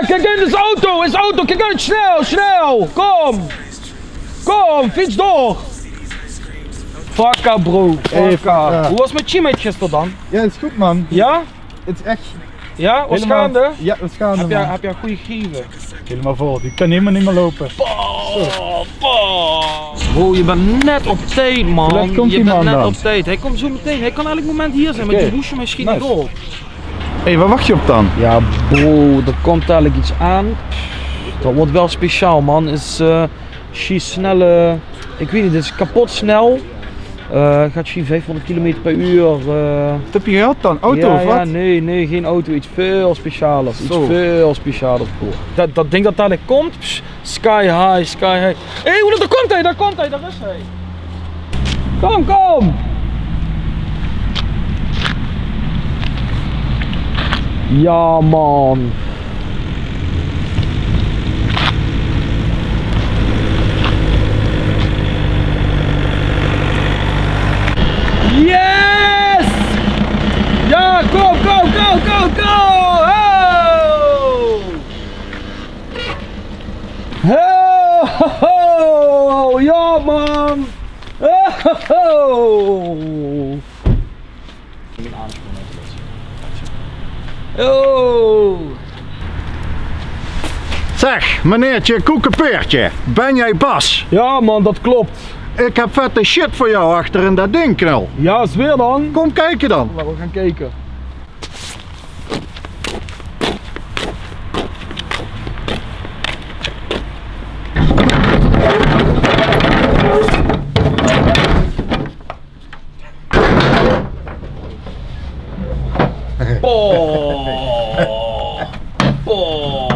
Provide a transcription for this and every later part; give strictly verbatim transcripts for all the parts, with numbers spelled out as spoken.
Kiek, dit is auto, is auto. Kiek oet, snel, snel. Kom. Kom, fiets door. Vakka, bro. Hey, vakka. Vakka. Wie waas 't mit Jimmy gister dan? Jao, is good, man. Jao? 't Is ech... Jao, waas gaande? Jao, waas gaande, man. Höbs se, höbs se gooj gegrieve? Hielemaol vol. Die kan hielemaol neet mie loupe. Boah, boah. Bro, doe bis net op tied, man. Doe bis net op tied. Hae kump zoe metein. Hae kan eder moment hie zeen, mer doe hoofs mesjien neet op. Hey, waat wachs se op dan? Jao, bro, d'r kump dalik get aan. Dat weurt waal speciaal, man. Is, eh, sjiet snel, eh, ich weit neet, 't is kepot snel. Eh, geit sjiet viefhóngerd kilometer per oer, eh. Waat höbs se gehad dan? Auto of waat? Jao, nae, nae, gein auto. Get väöl specialers. Get väöl specialers, bro. Dat, dat dink dat dalik kump. Pss, sky high, sky high. Hé, hey, dao kump hae, dao kump hae, dao is hae. Kom, kom! Jao, man. Yes! Jao, kom, kom, kom, kom, kom! Ho! Ho, ho, ho! Jao, man! Ho, ho, ho! Ho! Zeg, meneertje Koekepeertje, ben jij Bas? Jao, man, dat klop. Ik heb vette shit voor jou achter in dat ding, knul. Jao, zweer dan. Kom kijken dan. Laot v'r gaon kieke. Boah. Boah.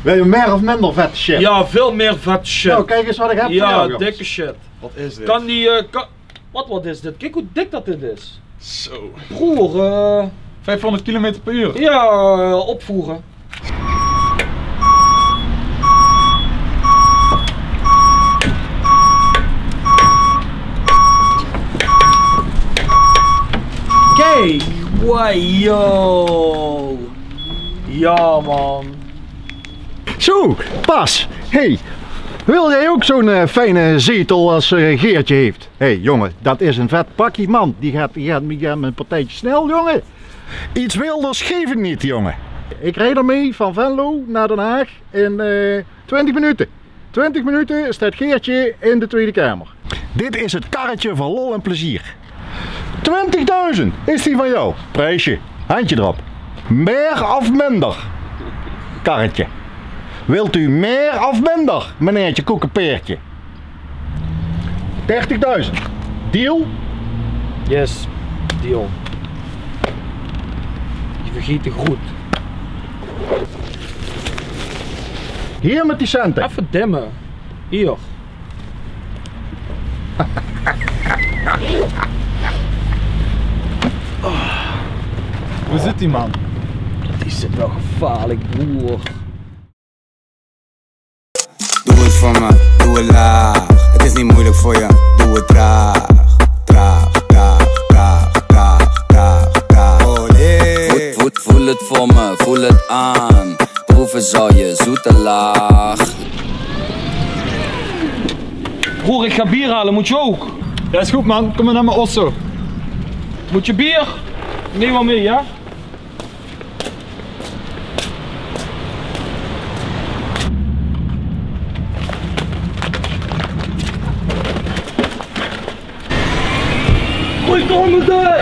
Wil je meer of minder vette shit? Jao, väöl mier vette shit. Nou, kijk eens wat ik heb voor jou, jongens. Jao, dikke shit. Wat is dit? Kan die, eh, kan, Wat, wat is dit? Kiek wie dik dat dit is. Zo. Broer, eh. Vijfhonderd kilometer per uur. Jao, eh, opvoere. Kiek, wow, yo. Jao, man. Zo, Bas. Hey, wil jij ook zo'n, eh, fijne zetel als, eh, Geertje heeft? Hé, jonge, dat is 'n vet pakkie, man. Die geit, die geit, die geit mit 'n partijtje snel, jonge. Iets wilders geef ik niet, jonge. Ik rijd ermee van Venlo naar Den Haag in, eh, twintig minuten. Twintig minuten steit Geertje in de Tweede Kamer. Dit is het karretje van lol en plezier. Twintigduizend is die van jou. Prijsje. Handje erop. Meer of minder? Karretje. Wilt u meer of minder, meneertje Koekepeertje? Dertigduizend. Deal? Yes, deal. Die vergiet de groet. Hier met die centen. Effe dimme. Hier. Wie zit die man? Die zit wel gevaarlijk, broer. Doe het voor me, doe het laag. Het is niet moeilijk voor je, doe het traag. Traag, traag, traag, traag, traag, traag. Olé. Voel, voel, voel het voor me, voel het aan. Proeven zal je zoete lach. Broer, ik ga bier halen, moet je ook? Ja, is goed, man. Kom maar naar mijn osso. Moet je bier? Neem maar mee, ja? Gooi, kom, we door!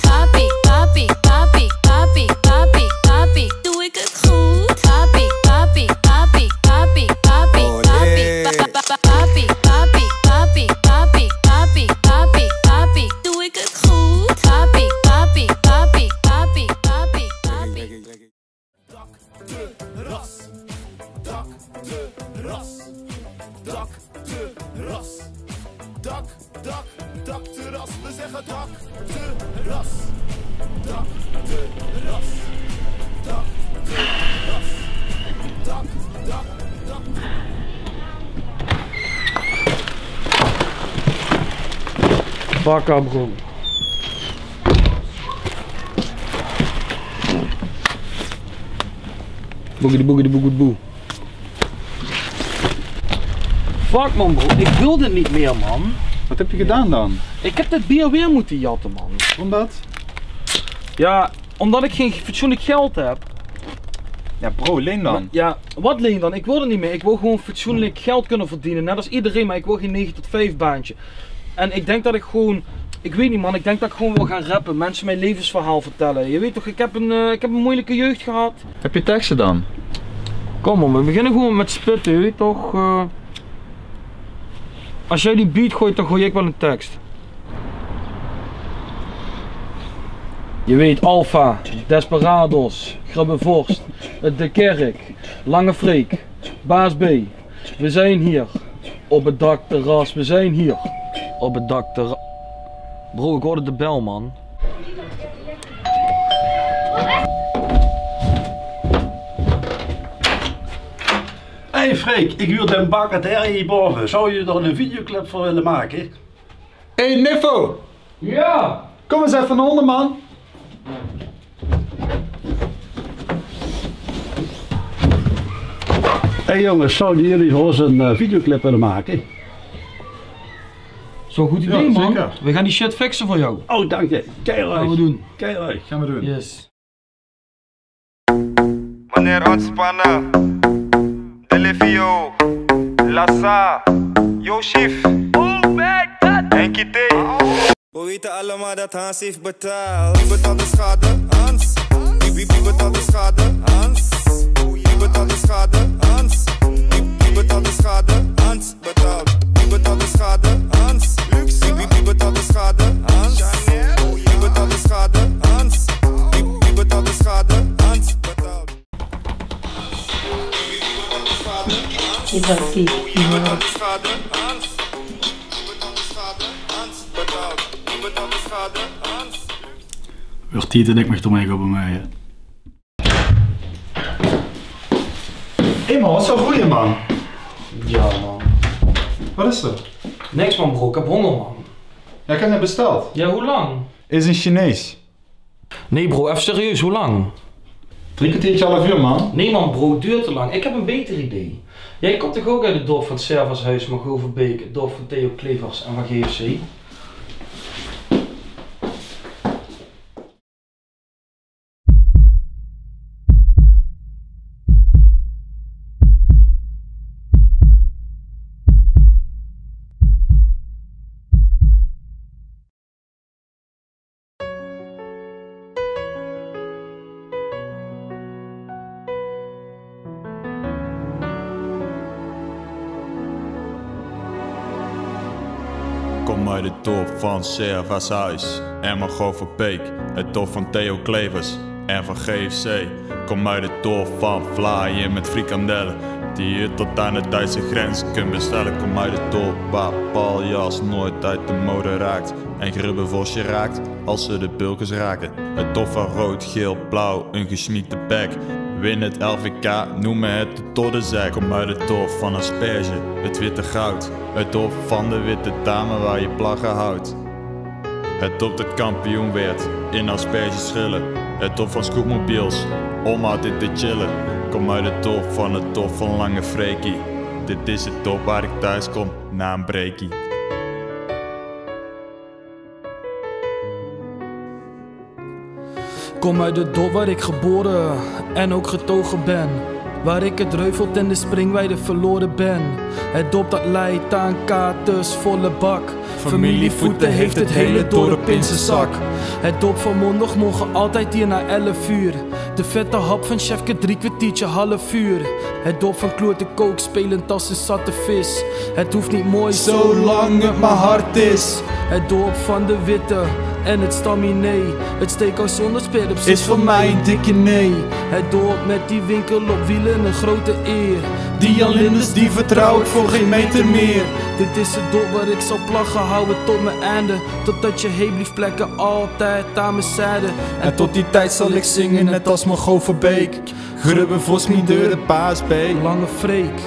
Papi, papi, papi, papi, papi, papi, doe ik het goed? Papi, papi, papi, papi, papi, papi, papi, papi, papi, papi, papi, papi, doe ik het goed? Papi, papi, papi, papi, papi, papi, papi. Dakterras, dakterras, dakterras, dak, dak, dakterras. We zeggen dakterras, dakterras, dakterras, dak, dak, dakterras. Vakka, bro. Boogedy, boogedy, boogedy, boe. Fuck man, bro, ik wil dit niet meer, man. Wat heb je gedaan dan? Ik heb dit bier weer moeten jatten, man. Omdat? Ja, omdat ik geen fatsoenlijk geld heb. Ja, bro, leen dan. Ja, wat leen dan? Ik wil het niet meer. Ik wil gewoon fatsoenlijk geld kunnen verdienen, net als iedereen, maar ik wil geen negen tot vijf baantje. En ik denk dat ik gewoon, ik weet niet, man, ik denk dat ik gewoon wil gaan rappen. Mensen mijn levensverhaal vertellen. Je weet toch, ik heb een, eh, ik heb een moeilijke jeugd gehad. Heb je teksten dan? Kom man, we beginnen gewoon met spitten, je weet toch. Eh, als jij die beat gooit, dan gooi ik wel een tekst. Je weet, Alfa, Desperados, Grubbe Vorst, De Kerk, Lange Freek, Baas B. We zijn hier op het dakterras, we zijn hier op het dakterras. Bro, ik hoorde de bel, man. Hey Freek, ik huur den bakker hier boven. Zou je er een videoclip voor willen maken? Hey Niffo! Ja! Kom eens even onder, man. Hey jongens, zouden jullie voor ons een eh, videoclip willen maken? Zo'n goed idee, man. Zeker. We gaan die shit fixen voor jou. Oh, dank je. Keihard. Gaan we doen. Keihard. Gaan we doen. Yes. Meneer Ontspannen, Delevio, Lassa, Josif, Henkie T. We weten allemaal dat Hans heeft betaald. Wie betaalt de schade? Hans. Wie, wie, wie betaalt de schade? Hans. Wie betaalt de schade? Hans. Wie, wie betaalt de schade? Hans betaalt. Wie betaalt de schade? Hans. Luxe. Wie, wie, wie betaalt de schade? Hans. Wie betaalt de schade? Hans. Wie, wie betaalt de schade? Hans betaalt. Wordt tijd dat ik mich ermee ga bemoeien. Hé man, wat zo'n goeie man. Ja man. Wat is er? Niks man bro, ik heb honger man. Ja, ik heb net besteld. Ja, hoe lang? Is een Chinees. Nee bro, even serieus, hoe lang? Drie kwartiertje, half uur man. Nee man bro, duurt te lang. Ik heb een beter idee. Jij komt toch ook uit het dorp van Servashuis, Margot Verbeek, het dorp van Theo Klevers en van G F C? Kom uit het dorp van Servashuis en Margot Verbeek, het dorp van Theo Klevers en van G F C. Kom uit het dorp van vlaaien met frikandellen, die je tot aan de Duitse grens kunt bestellen. Kom uit het dorp waar paljas nooit uit de mode raakt en Grubbe Vosje raakt als ze de bulkers raken. Het dorp van rood, geel, blauw, een gesmiekte bek. Win het L V K, noem me het de Toddenzek. Kom uit het dorp van asperge, het witte goud. Het dorp van de witte dame waar je plaggen houdt. Het dorp dat kampioen werd in aspergeschillen. Het dorp van scootmobiels, om altijd te chillen. Kom uit het dorp van het dorp van Lange Freekie. Dit is het dorp waar ik thuis kom na een breakie. Kom uit het dorp waar ik geboren en ook getogen ben. Waar ik het Reuvelt en de Springweide verloren ben. Het dorp dat leidt aan katers volle bak. Familie Voeten heeft het hele dorp in zijn zak. Het dorp van maandagmorgen altijd hier na elf uur. De vette hap van Chefke, drie kwartiertje, half uur. Het dorp van kloerte kook, spelend als een zatte vis. Het hoeft niet mooi, zolang het maar hard is. Het dorp van de witte en het staminee. Het steakhouse zonder sperps is voor mij een dikke nee. Het dorp met die winkel op wielen, een grote eer. Die Jan Linders, die vertrouw ik voor geen meter meer. Dit is het dorp waar ik zal plaggen houden tot mijn einde. Totdat je heet blijft plekken, altijd aan mijn zijde. En tot die tijd zal ik zingen, net als Margot Verbeek. Grubbe Vos, mien deure, Baas B. Lange Freek.